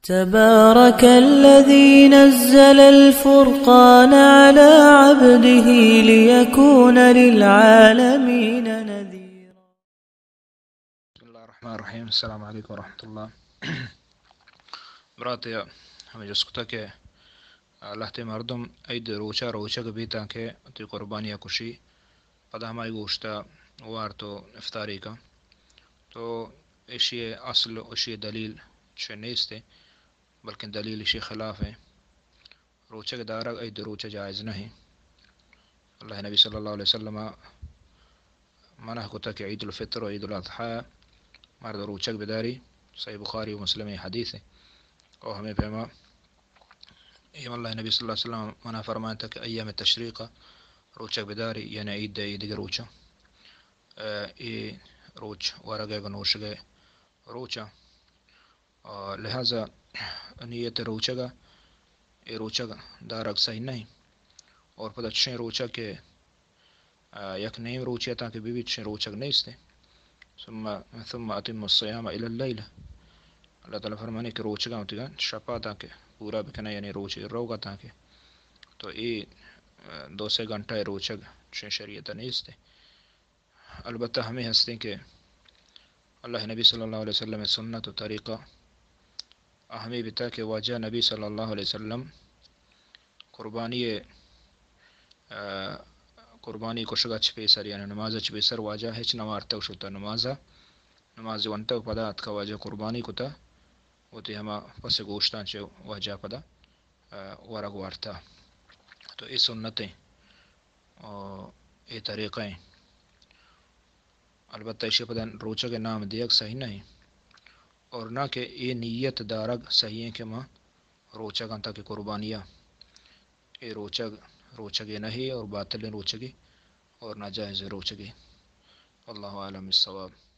تبارك الذي نزل الفرقان على عبده ليكون للعالمين نذيرا. بسم الله الرحمن الرحيم. السلام عليكم ورحمة الله. برات، ہمیں جست کتا کہ لہتے مردم عید روچہ روچگ بیتاں کہ وتی قربانی ءَ کشی، پدا ہمائی گوشت ءَ وارت و افطاری کن، تو ایشی اصل و ایشی دلیل چہ نیست، بلکن دلیل ایشی خلاف ہے۔ روچگ دارگ عید روچہ جائز نہیں۔ اللہ نبی صلی اللہ علیہ وسلم منع کتا کہ عید الفطر و عید الاضحی مرد روچگ بداری۔ صحیح بخاری و مسلم حدیث ہے۔ اور ہمیں پیما ایم اللہ نبی صلی اللہ علیہ وسلم منع فرمائتا کہ ایام تشریق روچگ بداری، یعنی عید، عید کے روچہ، اے روچ ورگ ءُ نوشگ ءِ روچ ءَ۔ آ، لہذا نیت روچگ ءَ، اے روچگ دارگ صحیح نہیں۔ اور پدا چشیں روچگ کہ، آ، یک نیم روچے تاں کہ بہ بیت، چشیں روچگ نیست۔ ثم، ثم اتم الصیام الی اللیل۔ اللہ تعالی فرمانے کہ روچگاں وتیگاں شپا تاں کہ پورا بکنے، یعنی روچ روگا تاں کہ۔ تو اے، آ، دو سے گھنٹہ روچگ چشیں شریعت نیست۔ البتہ ہمیں ہستیں کہ اللہ نبی صلی اللہ علیہ وسلم سنت و طریقہ ہمیں بتا کہ واجہ نبی صلی اللہ علیہ وسلم قربانی، آ، قربانی کشگا چہ پیسر، یعنی نماز چہ پیسر واجہ ہچ نہ وارتگ، شتا نمازا، نماز ونتگ، پدا اتکا واجہ قربانی کتا، وتی ہما پس گوشتاں چہ واجہ پدا، آ، ورگ وارتا۔ تو اے سنتیں، آ، اے طریقہ ہیں۔ البتہ ایشی پدا روچگ نام دیگ صحیح نہیں، اور نہ کہ اے نیت دارگ صحیح ہیں کہ ما روچگ انت کہ قربانیہ، اے روچگ، روچگے نہیں اور باطل روچگے اور ناجائز روچگے۔ اللہ عالم الصواب۔